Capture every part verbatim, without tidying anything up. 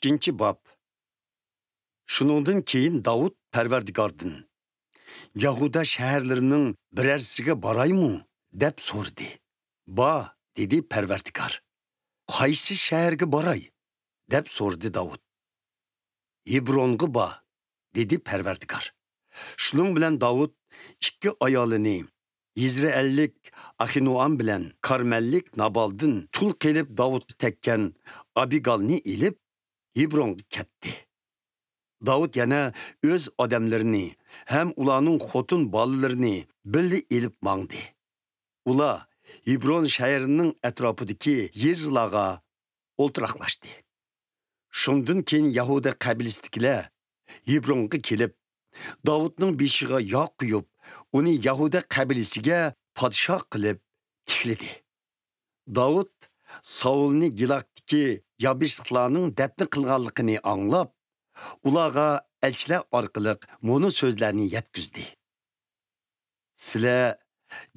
ئىككىنچى باب. شۇنىڭدىن كېيىن داۋۇت پەرۋەردىگاردىن، «يەھۇدا شەھەرلىرىنىڭ بىرەرسىگە بارايمۇ؟» دەپ سورىدى. «بار» دېدى پەرۋەردىگار. «قايسى شەھەرگە باراي؟» دەپ سورىدى داۋۇت. «ھېبرونغا بار» دېدى پەرۋەردىگار. شۇنىڭ بىلەن داۋۇت ئىككى ئايالىنى، يىزرېئەللىك ئاخىنوئام بىلەن كارمەللىك نابالدىن تۇل قېلىپ داۋۇتقا تەگكەن ئابىگالنى ئېلىپ، ھېبرونغا كەتتى. داۋۇت يەنە ئۆز ئادەملىرىنى ھەم ئۇلارنىڭ خوتۇن بالىلىرىنى بىللە ئېلىپ ماڭدى. ئۇلار ھېبرون شەھىرىنىڭ ئەتراپىدىكى يېزىلارغا ئولتۇراقلاشتى. شۇندىن كېيىن يەھۇدا قەبىلىسىدىكىلەر ھېبرونغا كېلىپ، داۋۇتنىڭ بېشىغا ياغ قۇيۇپ، ئۇنى يەھۇدا قەبىلىسىگە پادىشاھ قىلىپ تىكلىدى. داۋۇت ساۋۇلنى گىلاتتىكى يابېشلىقلارنىڭ دەپنە قىلغانلىقىنى ئاڭلاپ، ئۇلارغا ئەلچىلەر ئارقىلىق مۇنۇ سۆزلەرنى يەتكۈزدى: «سىلەر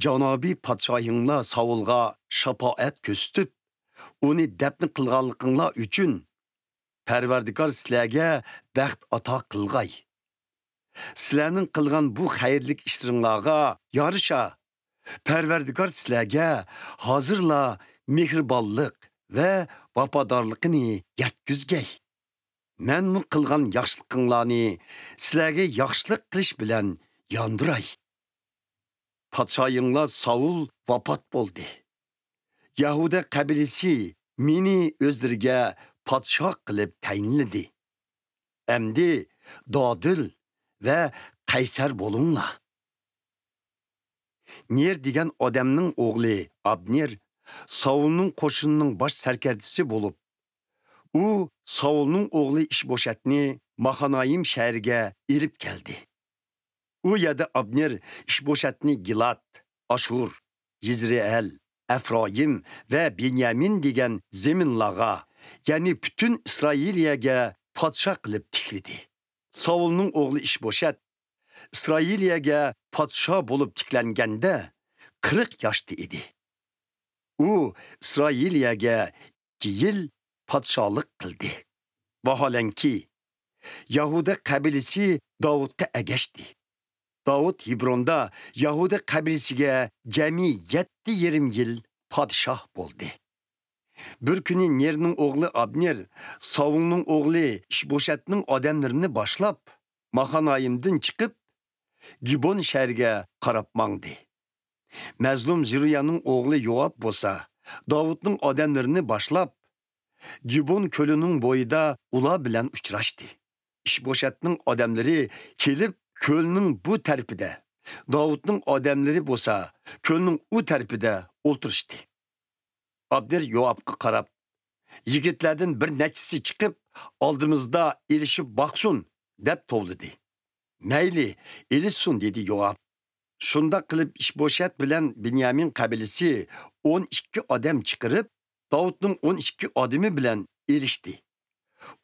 جانابىي پادىشاھىڭلار ساۋۇلغا شاپائەت كۆرسىتىپ، ئۇنى دەپنە قىلغانلىقىڭلار ئۈچۈن پەرۋەردىگار سىلەرگە بەخت ئاتا قىلغاي. سىلەرنىڭ قىلغان بۇ خەيرلىك ئىشلىرىڭلارغا يارىشا، پەرۋەردىگار سىلەرگە ھازىرلا مېھرىبانلىق ۋە ۋاپادارلىقىنى يەتكۈزگەي. مەنمۇ قىلغان ياخشىلىقىڭلارنى سىلەرگە ياخشىلىق قىلىش بىلەن ياندۇراي. پادىشاھىڭلار ساۋۇل ۋاپات بولدى. يەھۇدا قەبىلىسى مېنى ئۆزلىرىگە پادىشاھ قىلىپ تەيىنلىدى. ئەمدى دادىل ۋە قەيسەر بولۇڭلار.» نېر دېگەن ئادەمنىڭ ئوغلى ئابنېر ساۋۇلنىڭ قوشۇنىنىڭ باش سەركەردىسى بولۇپ، ئۇ ساۋۇلنىڭ ئوغلى ئىشبوشەتنى ماخانايىم شەھىرىگە ئېلىپ كەلدى. ئۇ يەردە ئابنېر ئىشبوشەتنى گىلات، ئاشۇر، يىزرېئەل، ئەفرايىم ۋە بېنيامىن دېگەن زېمىنلارغا، يەنى پۈتۈن ئىسرائىلىيەگە پادىشاھ قىلىپ تىكلىدى. ساۋۇلنىڭ ئوغلى ئىشبوشەت ئىسرائىلىيەگە پادىشاھ بولۇپ تىكلەنگەندە قىرىق ياشتا ئىدى. ئۇ ئىسرائىلىيەگە ئىككى يىل پادىشاھلىق قىلدى. ۋاھالەنكى، يەھۇدا قەبىلىسى داۋۇتقا ئەگەشتى. داۋۇت ھېبروندا يەھۇدا قەبىلىسىگە جەمئىي يەتتە يېرىم يىل پادىشاھ بولدى. بىر كۈنى نېرنىڭ ئوغلى ئابنېر ساۋۇلنىڭ ئوغلى ئىشبوشەتنىڭ ئادەملىرىنى باشلاپ، ماخانايىمدىن چىقىپ، گىبون شەھىرىگە قاراپ ماڭدى. مەزلۇم زېرۇيانىڭ ئوغلى يوئاب بولسا، داۋۇتنىڭ ئادەملىرىنى باشلاپ، گىبون كۆلىنىڭ بويىدا ئۇلار بىلەن ئۇچراشتى. ئىشبوشەتنىڭ ئادەملىرى كېلىپ، كۆلنىڭ بۇ تەرىپىدە، داۋۇتنىڭ ئادەملىرى بولسا كۆلنىڭ ئۇ تەرىپىدە ئولتۇرۇشتى. ئابنېر يوئابقا قاراپ، «يىگىتلەردىن بىر نەچچىسى چىقىپ، ئالدىمىزدا ئېلىشىپ باقسۇن» دەپ توۋلىدى. «مەيلى، ئېلىشسۇن» دېدى يوئاب. شۇنداق قىلىپ ئىشبوشەت بىلەن بېنيامىن قەبىلىسى ئون ئىككى ئادەم چىقىرىپ، داۋۇتنىڭ ئون ئىككى ئادىمى بىلەن ئېلىشتى.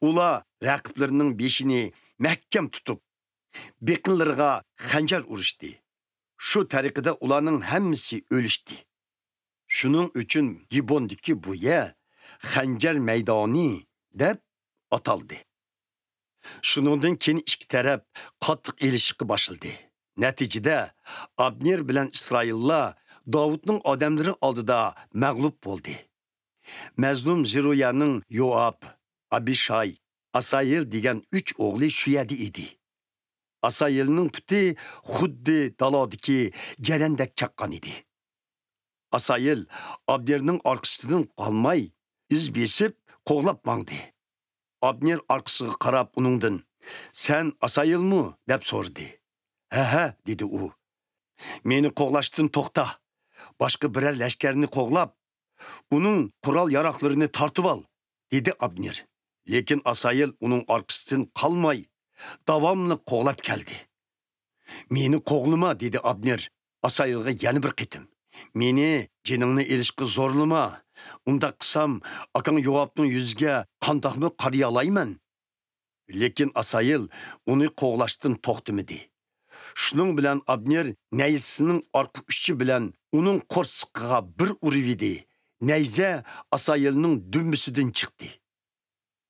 ئۇلار رەقىبلىرىنىڭ بېشىنى مەھكەم تۇتۇپ، بېقىنلىرىغا خەنجەر ئۇرۇشتى. شۇ تەرىقىدە ئۇلارنىڭ ھەممىسى ئۆلۈشتى. شۇنىڭ ئۈچۈن گىبوندىكى بۇ يەر خەنجەر مەيدانى دەپ ئاتالدى. شۇنىڭدىن كېيىن ئىككى تەرەپ قاتتىق ئېلىشىشقا باشلىدى. نەتىجىدە، ئابنېر بىلەن ئىسرائىللار داۋۇتنىڭ ئادەملىرى ئالدىدا مەغلۇپ بولدى. مەزلۇم زېرۇيانىڭ يوئاب، ئابىشاي، ئاسايىل دېگەن ئۈچ ئوغلى شۇ يەردە ئىدى. ئاسايىلنىڭ پۇتى خۇددى دالادىكى جەرەندەك چاققان ئىدى. ئاسايىل ئابنېرنىڭ ئارقىسىدىن قالماي، ئىز بېسىپ قوغلاپ ماڭدى. ئابنېر ئارقىسىغا قاراپ ئۇنىڭدىن، «سەن ئاسايىلمۇ؟» دەپ سورىدى. «ھە، ھە» دېدى ئۇ. «مېنى قوغلاشتىن توختا. باشقا بىرەر لەشكەرنى قوغلاپ، ئۇنىڭ قورال-ياراغلىرىنى تارتىۋال» دېدى ئابنېر. لېكىن ئاسايىل ئۇنىڭ ئارقىسىدىن قالماي، داۋاملىق قوغلاپ كەلدى. «مېنى قوغلىما» دېدى ئابنېر ئاسايىلغا يەنە بىر قېتىم. «مېنى جېنىڭنى ئېلىشقا زورلىما. ئۇنداق قىلسام، ئاكاڭ يوئابنىڭ يۈزىگە قانداقمۇ قارىيالايمەن؟» لېكىن ئاسايىل ئۇنى قوغلاشتىن توختىمىدى. شۇنىڭ بىلەن ئابنېر نەيزىسىنىڭ ئارقا ئۇچى بىلەن ئۇنىڭ قورسىقىغا بىر ئۇرۇۋىدى. نەيزە ئاسايىلنىڭ دۈمبىسىدىن چىقتى.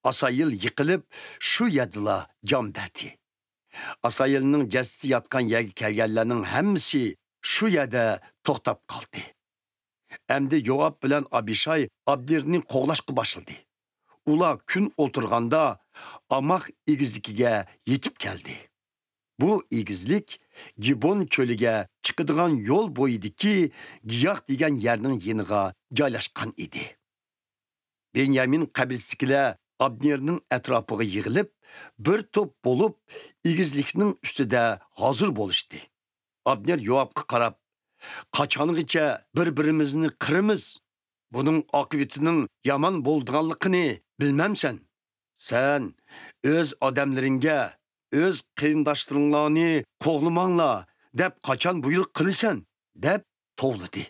ئاسايىل يىقىلىپ، شۇ يەردىلا جان بەردى. ئاسايىلنىڭ جەسىتى ياتقان يەرگە كەلگەنلەرنىڭ ھەممىسى شۇ يەردە توختاپ قالدى. ئەمدى يوئاب بىلەن ئابىشاي ئابنېرنى قوغلاشقا باشلىدى. ئۇلار كۈن ئولتۇرغاندا ئاماق ئېگىزلىكىگە يېتىپ كەلدى. بۇ ئېگىزلىك گىبون چۆلىگە چىقىدىغان يول بويىدىكى گىياھ دېگەن يەرنىڭ يېنىغا جايلاشقان ئىدى. بېنيامىن قەبىلىسىدىكىلەر ئابنېرنىڭ ئەتراپىغا يىغىلىپ، بىر توپ بولۇپ، ئېگىزلىكنىڭ ئۈستىدە ھازىر بولۇشتى. ئابنېر يوئابقا قاراپ، «قاچانغىچە بىر-بىرىمىزنى قىرىمىز؟ بۇنىڭ ئاقىۋىتىنىڭ يامان بولىدىغانلىقىنى بىلمەمسەن؟ سەن ئۆز ئادەملىرىڭگە، ئۆز قېرىنداشلىرىڭلارنى قوغلىماڭلار دەپ قاچان بۇيرۇق قىلىسەن؟» دەپ توۋلىدى.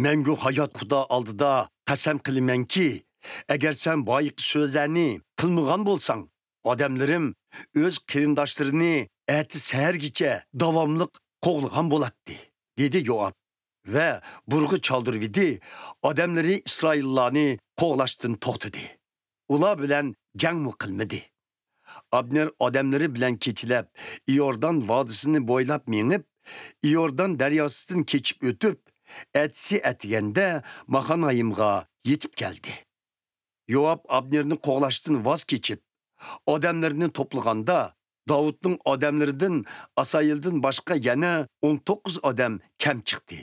«مەڭگۈ ھايات خۇدا ئالدىدا قەسەم قىلىمەنكى، ئەگەر سەن بايىقى سۆزلەرنى قىلمىغان بولساڭ، ئادەملىرىم ئۆز قېرىنداشلىرىنى ئەتە سەھەرگىچە داۋاملىق قوغلىغان بولاتتى» دېدى يوئاب ۋە بۇرغا چالدۇرۇۋىدى، ئادەملىرى ئىسرائىللارنى قوغلاشتىن توختىدى. ئۇلار بىلەن جەڭمۇ قىلمىدى. ئابنېر ئادەملىرى بىلەن كېچىلەپ، ئىيوردان ۋادىسىنى بويلاپ مېڭىپ، ئىيوردان دەرياسىدىن كېچىپ ئۆتۈپ، ئەتىسى ئەتىگەندە ماخانايىمغا يېتىپ كەلدى. يوئاب ئابنېرنى قوغلاشتىن ۋاز كېچىپ، ئادەملىرىنى توپلىغاندا، داۋۇتنىڭ ئادەملىرىدىن ئاسايىلدىن باشقا يەنە ئون توققۇز ئادەم كەم چىقتى.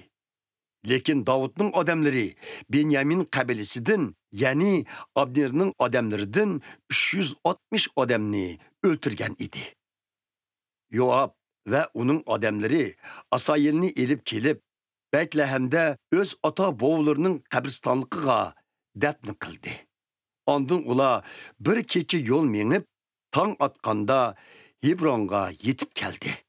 لېكىن داۋۇتنىڭ ئادەملىرى بېنيامىن قەبىلىسىدىن، يەنى ئابنېرنىڭ ئادەملىرىدىن ئۈچ يۈز ئاتمىش ئادەمنى ئۆلتۈرگەن ئىدى. يوئاب ۋە ئۇنىڭ ئادەملىرى ئاسايىلنى ئېلىپ كېلىپ، بەتلەھەمدە ئۆز ئاتا-بوۋىلىرىنىڭ قەبرىستانلىقىغا دەپنە قىلدى. ئاندىن ئۇلار بىر كېچە يول مېڭىپ، تاڭ ئاتقاندا ھېبرونغا يېتىپ كەلدى.